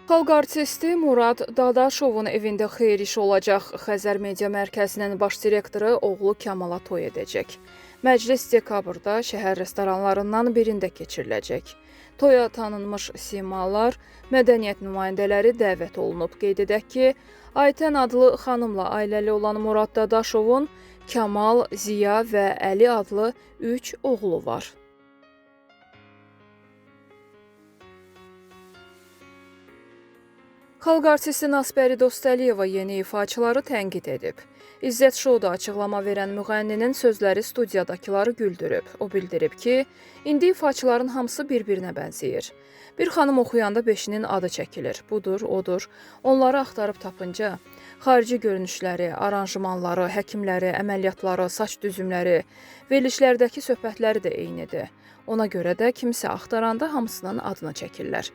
Xalq artisti Murad Dadaşovun evində xeyir işi olacaq. Xəzər Media Mərkəzinin baş direktoru oğlu Kamala toy edəcək. Məclis dekabrda şəhər restoranlarından birində keçiriləcək. Toya tanınmış simalar, mədəniyyət nümayəndələri dəvət olunub. Qeyd edək ki, Aytən adlı xanımla ailəli olan Murad Dadaşovun Kamal, Ziya və Əli adlı 3 oğlu var. Xalq artisti Nasbəri Dostəliyeva yeni ifaçıları tənqid edib. İzzət Şouda açıqlama verən müğənninin sözləri studiyadakıları güldürüb. O bildirib ki, indi ifaçıların hamısı bir-birinə bənzəyir. Bir xanım oxuyanda beşinin adı çəkilir. Budur, odur. Onları axtarıb tapınca xarici görünüşləri, aranjmanları, həkimləri, əməliyyatları, saç düzümləri, verilişlərdəki söhbətləri də eynidir. Ona görə də kimsə axtaranda hamısının adını çəkirlər.